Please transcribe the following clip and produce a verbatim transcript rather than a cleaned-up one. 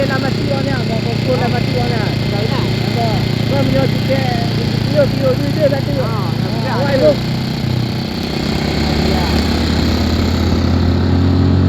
Lam até awak nyan, bak fokus lam até awak nyan. Betul kan? Apa? Apa meunyoe tiket, tiga, tiga, tiga, tiga, satu. Ha.